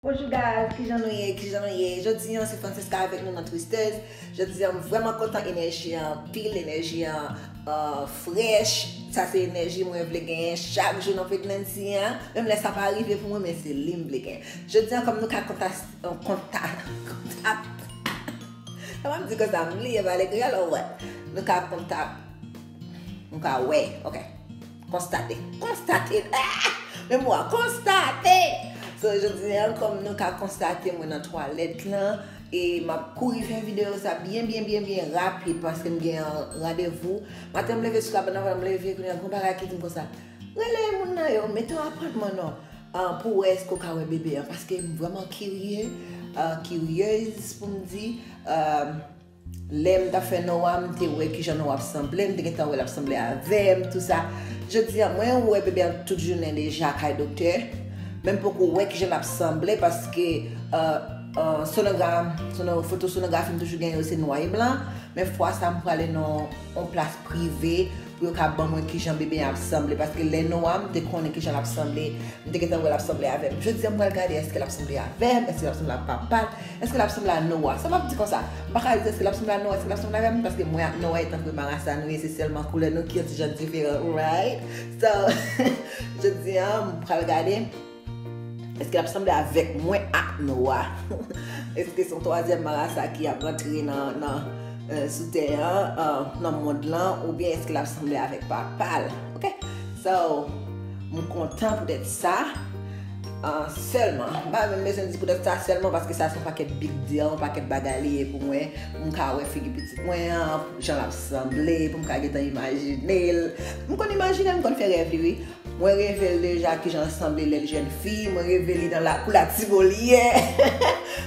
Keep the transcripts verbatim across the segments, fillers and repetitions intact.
Bonjou guys, kijan nou ye, kijan nou ye? Jodi an se Francesca avèk nou nan Twisters. Jodi an m vrèman kontan, enèji an anpil, enèji an uh, frèch. Sa se enèji mwen vle genyen chak jou nan pregnancy an. Menm lè sa pa rive pou mwen, men se li m vle genyen. Jodi an kòm nou ka kontak, kontak, kontak. Sa m ap di konsa, m bliye pale kreyòl, oh what? Nou ka kontak, nou ka wè, ok. Konstate. Konstate. Ah! Men mo a konstate! So, jodi an, kòm nou ka konstate, mwen nan twalèt lan, e m ap kouri fè videyo sa byen, byen, byen, byen rapid, paske m gen yon randevou. Maten, m leve sou labann, anvan m leve, kounye a, gon bagay ki di m konsa, rele moun nan yo, mete yon apwentman non, ah, pou wè èske w ka wè bebe an, paske m vrèman kirye, ah, kiryez pou m di, ah, lè m t ap fè Noah, m te wè kijan Noah ap sanble, m te gentan wè l ap sanble avè m, tou sa. Jodi a, mwen wè bebe an tout jounen deja kay doktè, men m poko wè kijan l ap sanble, paske, euh, euh, sonogram, sono, foto sonografi m toujou gen yo se nwa e blan, men fwa sa m prale nan yon plas prive pou yo ka ban mwen kijan bebe an ap sanble, paske lè Noah, m te konnen kijan l ap sanble, m te gentan wè l ap sanble avè m. Jodi a, m pral gade èske l ap sanble avè m, èske l ap sanble ak papa l, èske l ap sanble a Noah. Sa m ap di konsa, m pa ka di èske l ap sanble a Noah, èske l ap sanble avè m, paske mwen ak Noah e tankou marasa nou ye, se sèlman koulè nou ki yon ti jan diferan, right? So, jodi a, m pral gade èske l ap sanble avèk mwen ak Noah? Èske se yon twazyèm marasa ki ap rantre nan, nan, euh, sou tè an, euh, nan mond lan, oubyen èske l ap sanble avèk papa l? Ok? So, m kontan poutèt sa. Ah, sèlman, m pa menm bezwen di poutèt sa sèlman, paske sa se yon pakèt big deal, yon pakèt bagay li ye pou mwen. M ka wè figi pitit mwen an, jan l ap sanble, pou m ka gentan imajine l. M konn imajine l, m konn fè rèv li, wi. Mwen reve l deja kijan l sanble lè l jèn fi, mwen reve li nan lakou Latibolyè.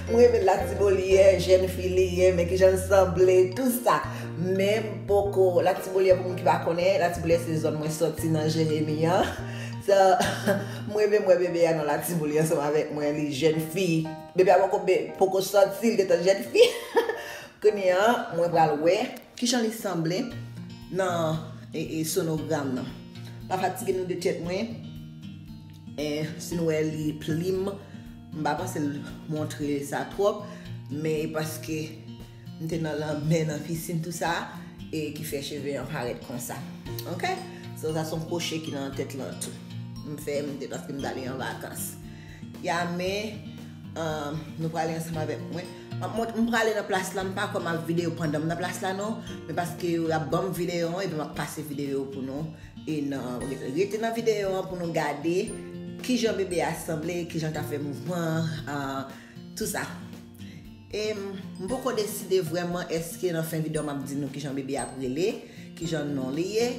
Mwen reve l Latibolyè, jèn fi li ye, men kijan l sanble, tou sa. Men m poko, Latibolyè pou moun ki pa konnen, Latibolyè se zòn mwen sòti nan Jeremi an. So, m reve m wè bebe a nan Latibolyè ansanm avèk mwen, li jèn fi. Bebe a poko, be, poko sòti, li gentan jèn fi. Kounye a, mwen pral wè kijan li sanble nan, e, e, sonogram nan. Pa fatige nou de tèt mwen. E, si nou wè li plim, m pa panse l montre sa twòp, men e paske m te nan lanmè, nan pisin, tou sa, e ki fè cheve an parèt konsa. Ok? So, sa se yon kwoche ki nan tèt lan tou. M fè, m te, paske m t ale an vakans. Ya, men, um, nou prale ansanm avèk mwen. M ap mont-, m prale nan plas la, m pa kwè m ap videyo pandan m nan plas la non, men paske yo ap ban m videyo an, epi m ap pase videyo pou nou. E nan, rete nan videyo an pou nou gade kijan bebe a sanble, kijan l ka fè mouvman, ah, tou sa. E m, m poko deside vrèman èske nan fen videyo m ap di nou kijan bebe a ap rele, kijan non li ye,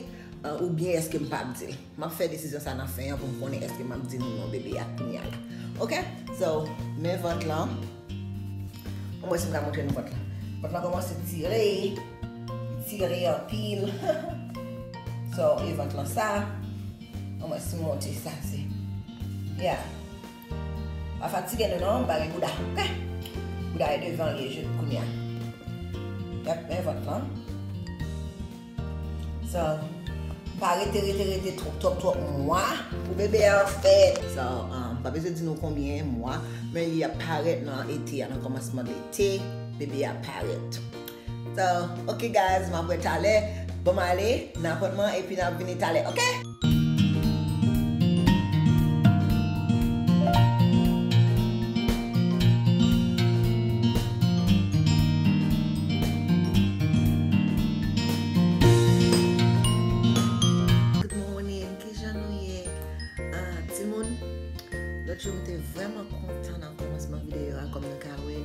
ah, oubyen èske m p ap di l. M ap fè desizyon sa nan fen an pou m konnen èske m ap di nou non bebe a kounye a la. Ok? So, men vant lan. Mwen si m ka montre nou vant lan. Vant lan kòmanse tire. Tire anpil. So, e vant lan sa. Mwen si m montre sa, se. Yeah. Pa fatige nou non, m pa gen bouda. Ok? Bouda e devan li ye kounye a. Yap, men vant lan. So, pa rete, rete, rete twòp, twòp, twòp mwa pou bebe a fèt. So, um, pa bezwen di nou konbyen mwa, men li ap parèt nan ete a, nan kòmansman de ete, bebe a parèt. So, ok guys, m ap wè talè. Bon, m ale nan apwentman epi n ap vini talè, ok? Good morning, kijan nou ye? Ah, timoun, lòt jou m te vrèman kontan nan kòmansman videyo a, kòm nou ka wè,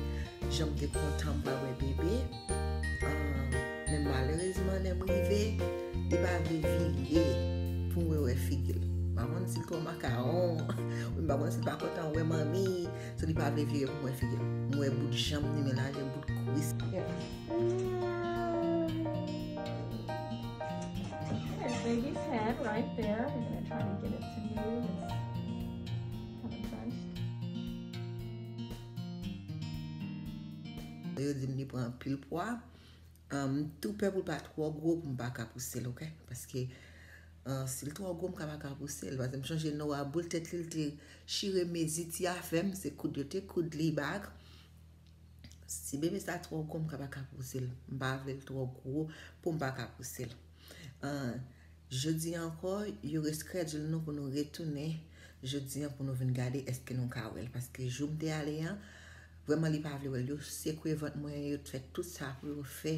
jan m te kontan m pral wè bebe. Ah, men malerezman, lè m rive, li pa vle vire pou m wè, wè figi l. M pa konn si l twò makawon, m pa konn si l pa kontan wè manmi, so li pa vle vire pou m wè figi l. M wè bout janm li, men la gen bout kwis. There's baby's head right there. We're gonna try to get it to move. It's kind of bunched. Yo di m li pran anpil pwa. Um, m tou pè pou l pa twò gwo pou m pa ka pouse l, ok? Paske, Ah, si l twò gwo, m ka pa ka pouse l. Paske m chonje Noah boul tèt li, l te chire mezi ti afè m, se koud yo te koud li bak. Si bebe sa twò gwo, m ka pa ka pouse l. M pa vle l twò gwo pou m pa ka pouse l. Ah, jodi a ankò, yo reschedule nou pou nou retounen jodi a pou nou vin gade èske nou ka wè l. Paske jou m te ale a, vrèman li pa vle wè l. Yo sekwe vant mwen, yo fè tout sa pou yo fè.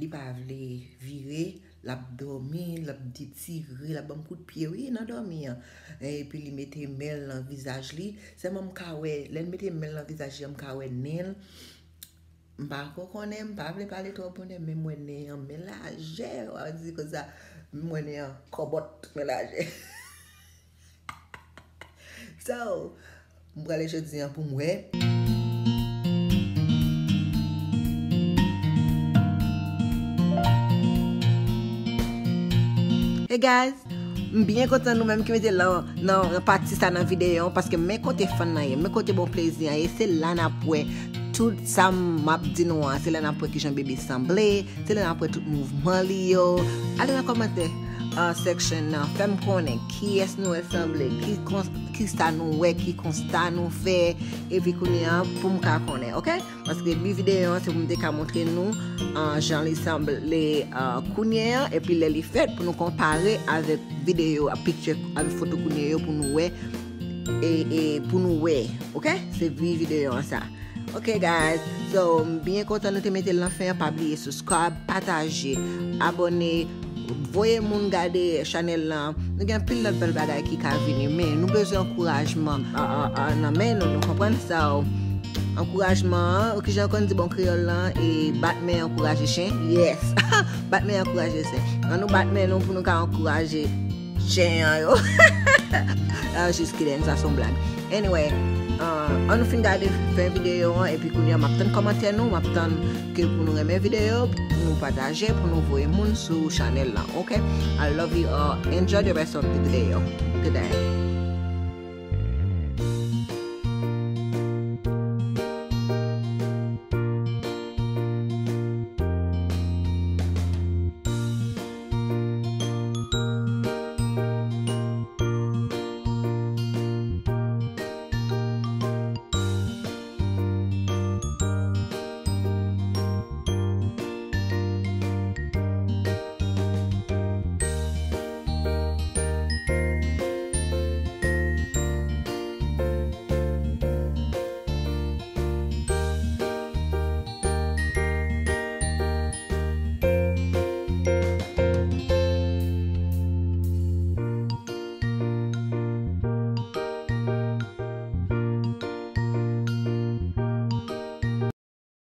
Li pa vle vire, l ap dòmi, l ap detire, l ap ban m kout pye, wi, nan dòmi an. Epi li mete men l nan vizaj li. Sèlman m ka wè, lè l mete men l nan vizaj li an, m ka wè nen l. M pa ko konnen, m pa vle pale twòp konnen, men m wè nen an, men lajè, w a di konsa, m wè nen an kòbòt, men lajè. So, m prale jodi an pou m wè. Hey guys, m byen kontan nou menm ki mete nan, nan pati sa nan videyo an, paske men kote fun nan ye, men kote bon plezi an ye, se la n ap wè tout sa m ap di nou an, se la n ap wè kijan bebe sanble, se la n ap wè tout mouvman li yo. Ale nan kòmantè uh, section nan, fè m konnen kiyès nou wè sanble, ki, kons, ki sa nou wè, ki konsta nou fè, epi kounye an pou m ka konnen, oke? Paske bi videyo an se pou m te ka montre nou uh, jan li sanble uh, kounye an, epi lè li fèt pou nou konpare avèk videyo, a picture, avèk foto kounye yo pou nou wè, e, e pou nou wè, oke? Se bi videyo an sa. Ok guys, so m byen kontan nou te mete l nan fen an. Pa bliye subscribe, pataje, abòne, voye moun gade chanèl lan. Nou gen anpil lòt bèl bagay ki ka vini, men nou bezwen ankourajman a, a, a, nan men nou, nou konprann sa. Ankourajman an, kijan yo konn di bon kreyòl lan, e bat men ankouraje chen. Yes. Bat men ankouraje chen. An nou bat men nou pou nou ka ankouraje chen an yo. Ah, just kidding, sa se yon blag. Anyway, uh, an nou fin gade fen videyo an, epi kounye a m ap tann kòmantè nou, m ap tann ke pou nou renmen videyo, pou nou pataje, pou nou voye moun sou chanèl lan, ok? I love you all. Enjoy the rest of the video. Good day.